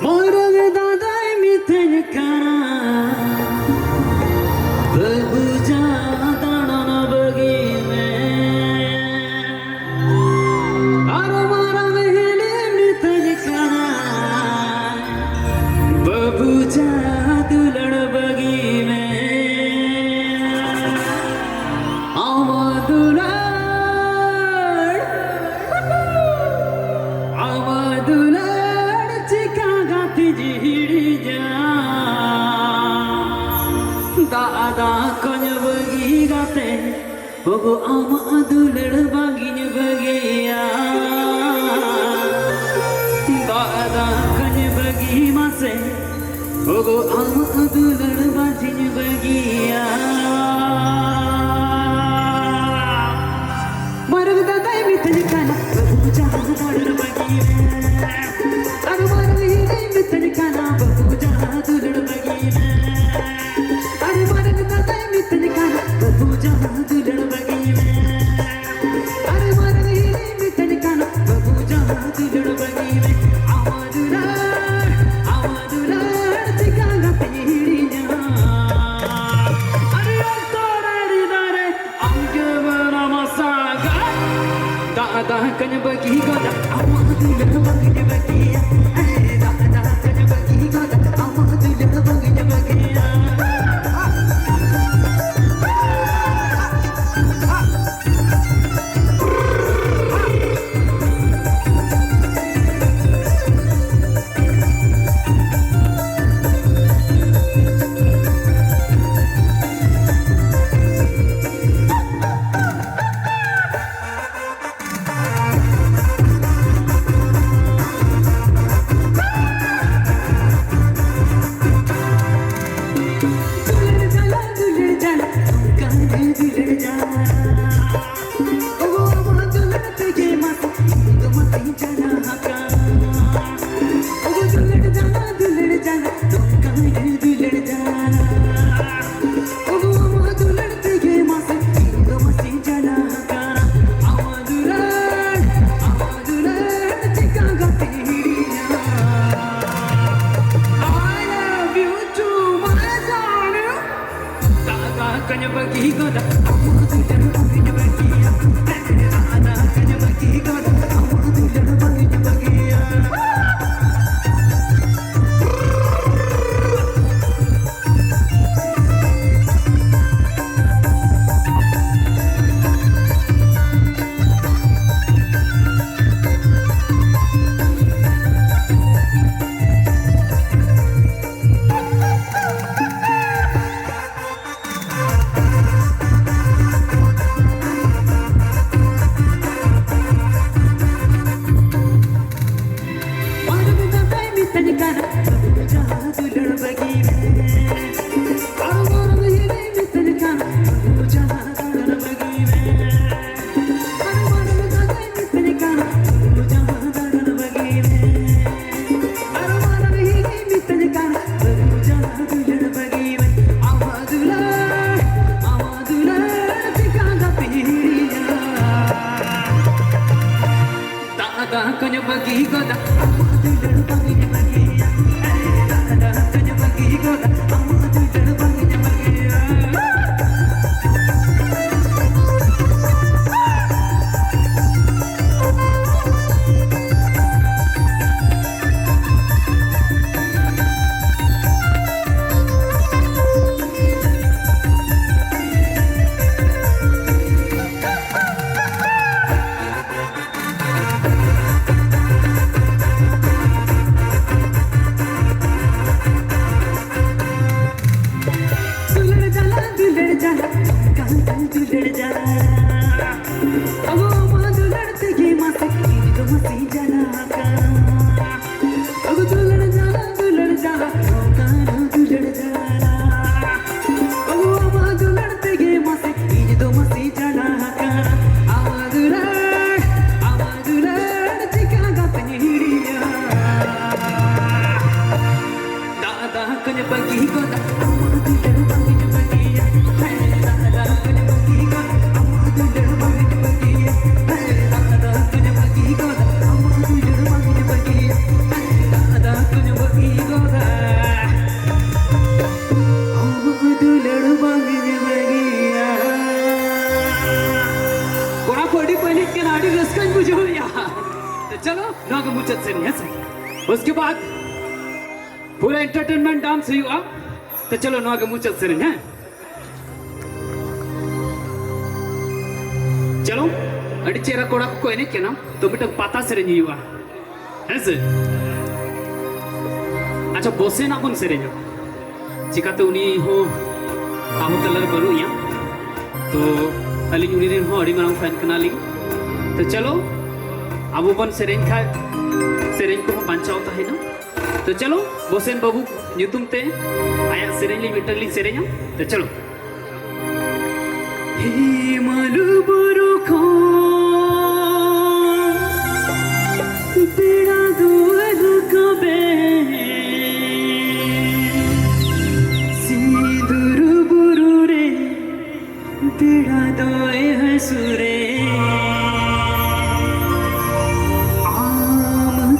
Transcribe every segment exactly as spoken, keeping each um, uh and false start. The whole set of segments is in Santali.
ᱢᱟᱨᱟᱝ ᱫᱟᱫᱟᱭ ᱢᱤᱛᱟᱹᱧ ᱠᱟᱱᱟ, ᱵᱟᱹᱵᱩ ᱡᱟ ᱫᱟᱬᱟᱱ ᱵᱟᱹᱜᱤ ᱢᱮ᱾ ᱟᱨ ᱢᱟᱨᱟᱝ ᱦᱤᱞᱤ ᱢᱤᱛᱟᱹᱧ ᱠᱟᱱᱟ, ᱵᱟᱹᱵᱩ ᱡᱟ ᱫᱩᱞᱟᱹᱲ ᱵᱟᱹᱜᱤ ᱢᱮ᱾ ᱟᱢ ᱫᱩᱞᱟᱹᱲ, ᱟᱢ ᱫᱩᱞᱟᱹᱲ ᱪᱤᱠᱟ ᱜᱟᱛᱮᱧ ᱦᱤᱲᱤᱧᱟ? ᱫᱟᱜ ᱫᱟᱜ ᱠᱚᱧ ᱵᱟᱹᱜᱤ ᱜᱟᱛᱮ, ᱵᱟᱹᱵᱩ ᱟᱢᱟᱜ ᱫᱩᱞᱟᱹᱲ ᱵᱟᱝᱤᱧ ᱵᱟᱹᱜᱤᱭᱟ᱾ ᱫᱟᱜ ᱫᱟᱜ ᱠᱚᱧ ᱵᱟᱹᱜᱤ ᱢᱟᱥᱮ, ᱜᱚᱜᱚ, ᱟᱢᱟᱜ ᱫᱩᱞᱟᱹᱲ ᱵᱟᱹᱧ ᱵᱟᱹᱜᱤᱭᱟ᱾ ᱢᱟᱨᱟᱝ ᱫᱟᱫᱟᱭ ᱢᱤᱛᱟᱹᱧ ᱠᱟᱱᱟ, ᱵᱟᱹᱵᱩ, ᱡᱟᱦᱟᱸ ᱫᱩᱞᱟᱹᱲ ᱵᱟᱹᱜᱤ ᱢᱮ᱾ ᱟᱨ ᱢᱟᱨᱟᱝ ᱦᱤᱞᱤᱭ ᱢᱤᱛᱟᱹᱧ ᱠᱟᱱᱟ, ᱵᱟᱹᱵᱩ, ᱡᱟᱦᱟᱸ ᱫᱩᱞᱟᱹᱲ ᱵᱟᱹᱜᱤ ᱢᱮ᱾ ᱟᱨ ᱢᱟᱨᱟᱝ ᱫᱟᱫᱟᱭ ᱢᱤᱛᱟᱹᱧ ᱠᱟᱱᱟ, ᱵᱟᱹᱵᱩ, ᱡᱟᱦᱟᱸ ᱫᱩᱞᱟᱹᱲ ᱵᱟᱹᱜᱤ ᱢᱮ᱾ ᱟᱨ ᱢᱟᱨᱟᱝ ᱦᱤᱞᱤ ᱢᱤᱛᱟᱹᱧ ᱠᱟᱱᱟ, ᱵᱟᱹᱵᱩ ᱡᱟᱦᱟᱸ ᱫᱩᱞᱟᱹᱲ ᱵᱟᱹᱜᱤ ᱢᱮ᱾ ᱟᱢᱟᱜ ᱫᱩᱞᱟᱹᱲ, ᱟᱢᱟᱜ ᱫᱩᱞᱟᱹᱲ ᱪᱤᱠᱟ ᱞᱟᱛᱮᱧ ᱦᱤᱲᱤᱧᱟ? ᱟᱨ ᱚᱱᱛᱚᱨ ᱟᱹᱰᱤ ᱫᱟᱨᱮ, ᱟᱢ ᱜᱮ ᱢᱮᱱᱟᱢᱟ ᱥᱟᱜᱟᱫ᱾ ᱫᱟᱜ ᱫᱟᱜ ᱠᱟᱹᱧ ᱵᱟᱹᱜᱤ ᱜᱚᱫᱟ, ᱟᱢᱟᱜ ᱫᱩᱞᱟᱹᱲ ᱵᱟᱹᱜᱤᱧ ᱵᱟᱹᱜᱤᱭᱟ᱾ ᱟᱨ ᱫᱟᱜ ᱫᱟᱜ ᱠᱟᱹᱧ ᱵᱟᱹᱜᱤ ᱜᱚᱫᱟ, ᱟᱢᱟᱜ ᱫᱩᱞᱟᱹᱲ ᱵᱟᱹᱜᱤᱧ ᱵᱟᱹᱜᱤᱭᱟ᱾ ᱫᱩᱞᱟᱹᱲ ᱡᱟᱞᱟ, ᱫᱩᱞᱟᱹᱲ ᱡᱟᱞᱟ, ᱠᱟᱱᱛᱟᱱ ᱫᱩᱞᱟᱹᱲ ᱡᱟᱞᱟ᱾ ᱟᱵᱚ ᱢᱟ ᱫᱩᱞᱟᱹᱲ ᱛᱮᱜᱮ ᱢᱟᱥᱮ ᱤᱧ ᱫᱚ ᱢᱟᱥᱮ ᱡᱟᱞᱟ ᱟᱠᱟᱱ᱾ ᱟᱵᱚ ᱫᱩᱞᱟᱹᱲ ᱡᱟᱞᱟ, ᱫᱩᱞᱟᱹᱲ ᱡᱟᱞᱟ, ᱱᱚᱝᱠᱟᱱ ᱫᱩᱞᱟᱹᱲ ᱡᱟᱞᱟ᱾ ᱟᱵᱚ ᱢᱟ ᱫᱩᱞᱟᱹᱲ ᱛᱮᱜᱮ ᱢᱟᱥᱮ ᱤᱧ ᱫᱚ ᱢᱟᱥᱮ ᱡᱟᱞᱟ ᱟᱠᱟᱱ᱾ ᱟᱢᱟᱜ ᱫᱩᱞᱟᱹᱲ, ᱟᱢᱟᱜ ᱫᱩᱞᱟᱹᱲ ᱪᱤᱠᱟ ᱠᱟᱛᱮᱧ ᱦᱤᱲᱤᱧᱟ? ᱫᱟᱜ ᱫᱟᱜ ᱠᱚᱧ ᱵᱟᱹᱜᱤ ᱜᱚᱫᱟ, ᱟᱢᱟᱜ ᱫᱩᱞᱟᱹᱲ ᱵᱟᱝ ᱤᱧ ᱵᱟᱹᱜᱤᱭᱟ᱾ ᱦᱮᱸ, ᱫᱟᱜ ᱫᱟᱜ ᱠᱚᱧ ᱵᱟᱹᱜᱤ ᱜᱚᱫᱟ, ᱟᱢᱟᱜ ᱫᱩᱞᱟᱹᱲ ᱵᱟᱝ ᱤᱧ ᱵᱟᱹᱜᱤᱭᱟ᱾ ᱦᱮᱸ, ᱫᱟᱜ ᱫᱟᱜ ᱠᱚᱧ ᱵᱟᱹᱜᱤ ᱜᱚᱫᱟ, ᱟᱢᱟᱜ ᱫᱩᱞᱟᱹᱲ ᱵᱟᱝ ᱤᱧ ᱵᱟᱹᱜᱤᱭᱟ᱾ ᱦᱮᱸ, ᱫᱟᱜ ᱫᱟᱜ ᱠᱚᱧ ᱵᱟᱹᱜᱤ ᱜᱚᱫᱟ, ᱟᱢᱟᱜ ᱫᱩᱞᱟᱹᱲ ᱵᱟᱝ ᱤᱧ ᱵᱟᱹᱜᱤᱭᱟ᱾ ᱠᱚᱲᱟ ᱠᱚ ᱟᱹᱰᱤ ᱠᱚ ᱮᱱᱮᱡ ᱠᱟᱱᱟ, ᱟᱹᱰᱤ ᱨᱟᱹᱥᱠᱟᱹᱧ ᱵᱩᱡᱷᱟᱹᱣᱮᱫᱼᱟ᱾ ᱛᱚ ᱪᱚᱞᱚ, ᱱᱚᱣᱟ ᱜᱮ ᱢᱩᱪᱟᱹᱫ ᱥᱮᱨᱮᱧ, ᱦᱮᱸ ᱥᱮ? उसके बाद ᱯᱩᱨᱟᱹ entertainment dance ᱦᱩᱭᱩᱜᱼᱟ᱾ ᱛᱚ ᱪᱚᱞᱚ, ᱱᱚᱣᱟ ᱜᱮ ᱢᱩᱪᱟᱹᱫ ᱥᱮᱨᱮᱧ, ᱦᱮᱸ? ᱪᱚᱞᱚ, ᱟᱹᱰᱤ ᱪᱮᱦᱨᱟ ᱠᱚᱲᱟ ᱠᱚᱠᱚ ᱮᱱᱮᱡ ᱠᱟᱱᱟ, ᱛᱚ ᱢᱤᱫᱴᱟᱝ ᱯᱟᱛᱟ ᱥᱮᱨᱮᱧ ᱦᱩᱭᱩᱜᱼᱟ, ᱦᱮᱸ ᱥᱮ? ᱟᱪᱪᱷᱟ, ᱵᱚᱥᱮᱱᱟᱜ ᱵᱚᱱ ᱥᱮᱨᱮᱧᱟ᱾ ᱪᱤᱠᱟᱹᱛᱮ ᱩᱱᱤ ᱦᱚᱸ ᱟᱵᱚ ᱛᱟᱞᱟᱨᱮ ᱵᱟᱹᱱᱩᱜ ᱮᱭᱟ, ᱛᱚ ᱟᱹᱞᱤᱧ ᱩᱱᱤ ᱨᱮᱱ ᱦᱚᱸ ᱟᱹᱰᱤ ᱢᱟᱨᱟᱝ fan ᱠᱟᱱᱟᱞᱤᱧ᱾ ᱛᱚ ᱪᱚᱞᱚ, ᱟᱵᱚ ᱵᱚᱱ ᱥᱮᱨᱮᱧ ᱠᱷᱟᱡ, ᱥᱮᱨᱮᱧ ᱠᱚᱦᱚᱸ ᱵᱟᱧᱪᱟᱣ ᱛᱟᱦᱮᱱᱟ᱾ ᱛᱚ ᱪᱚᱞᱚ, ᱵᱚᱥᱮᱱ ᱵᱟᱹᱵᱩ ᱧᱩᱛᱩᱢ ᱛᱮ ᱟᱭᱟᱜ ᱥᱮᱨᱮᱧ ᱞᱤᱧ ᱢᱤᱫᱴᱟᱝ ᱞᱤᱧ ᱥᱮᱨᱮᱧᱟ᱾ ᱛᱚ ᱪᱚᱞᱚ᱾ ᱦᱮᱢᱟᱞ ᱵᱩᱨᱩ ᱠᱷᱚᱱ ᱯᱮᱲᱟ ᱫᱩᱣᱟᱹᱨ ᱨᱟᱠᱟᱵᱮ, ᱥᱤᱸᱫᱩᱨ ᱵᱩᱨᱩ ᱨᱮ ᱯᱮᱲᱟ ᱫᱚᱭ ᱦᱟᱹᱥᱩᱨᱮ, ᱟᱢ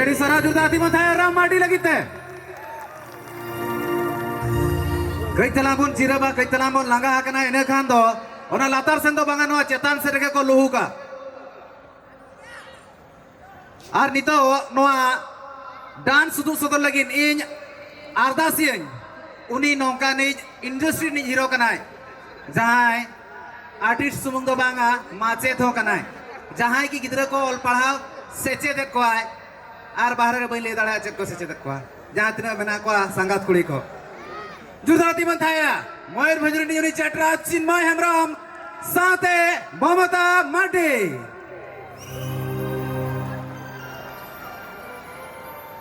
ᱟᱹᱰᱤ ᱥᱟᱨᱦᱟᱣ ᱡᱳᱨᱫᱟᱨ ᱛᱤ ᱵᱚᱱ ᱛᱷᱟᱭᱟ ᱨᱟᱢ ᱢᱟᱨᱰᱤ ᱞᱟᱹᱜᱤᱫ ᱛᱮ᱾ ᱠᱟᱹᱡ ᱛᱟᱞᱟᱝ ᱵᱚᱱ ᱡᱤᱨᱟᱹᱵᱟ, ᱠᱟᱹᱡ ᱛᱟᱞᱟᱝ ᱵᱚᱱ ᱞᱟᱸᱜᱟ ᱟᱠᱟᱱᱟ, ᱤᱱᱟᱹ ᱠᱷᱟᱱ ᱫᱚ ᱚᱱᱟ ᱞᱟᱛᱟᱨ ᱥᱮᱱ ᱫᱚ ᱵᱟᱝᱟ, ᱱᱚᱣᱟ ᱪᱮᱛᱟᱱ ᱥᱮᱫ ᱨᱮᱜᱮ ᱠᱚ ᱞᱩᱦᱩᱠᱟ᱾ ᱟᱨ ᱱᱤᱛᱚᱜ ᱱᱚᱣᱟ ᱰᱟᱱᱥ ᱩᱫᱩᱜ ᱥᱚᱫᱚᱨ ᱞᱟᱹᱜᱤᱫ ᱤᱧ ᱟᱨᱫᱟᱥᱤᱭᱟᱹᱧ, ᱩᱱᱤ ᱱᱚᱝᱠᱟᱱᱤᱡ ᱤᱱᱰᱟᱥᱴᱨᱤ ᱨᱤᱱᱤᱡ ᱦᱤᱨᱳ ᱠᱟᱱᱟᱭ, ᱡᱟᱦᱟᱸᱭ ᱟᱨᱴᱤᱥᱴ ᱥᱩᱢᱩᱝ ᱫᱚ ᱵᱟᱝᱟ, ᱢᱟᱪᱮᱫ ᱦᱚᱸ ᱠᱟᱱᱟᱭ, ᱡᱟᱦᱟᱸᱭ ᱠᱤ ᱜᱤᱫᱽᱨᱟᱹ ᱠᱚ ᱚᱞ ᱯᱟᱲᱦᱟᱣ ᱥᱮᱪᱮᱫᱮᱫ ᱠᱚᱣᱟᱭ ᱟᱨ ᱵᱟᱦᱨᱮ ᱨᱮ ᱵᱟᱹᱧ ᱞᱟᱹᱭ ᱫᱟᱲᱮᱭᱟᱜᱼᱟ ᱪᱮᱫ ᱠᱚ ᱥᱮᱪᱮᱫᱮᱫ ᱠᱚᱣᱟ, ᱡᱟᱦᱟᱸ ᱛᱤᱱᱟᱹᱜ ᱢᱮᱱᱟᱜ ᱠᱚᱣᱟ ᱥᱟᱸᱜᱟᱛ ᱠᱩᱲᱤ ᱠᱚ᱾ ᱡᱳᱨᱫᱟᱨ ᱛᱤ ᱵᱚᱱ ᱛᱷᱟᱭᱟ ᱢᱚᱭᱩᱨᱵᱷᱚᱸᱡᱽ ᱨᱤᱱᱤᱡ ᱩᱱᱤ ᱪᱟᱴᱨᱟ ᱪᱤᱱᱢᱚᱭ ᱦᱮᱢᱵᱨᱚᱢ ᱥᱟᱶᱛᱮ ᱢᱚᱢᱚᱛᱟ ᱢᱟᱨᱰᱤ᱾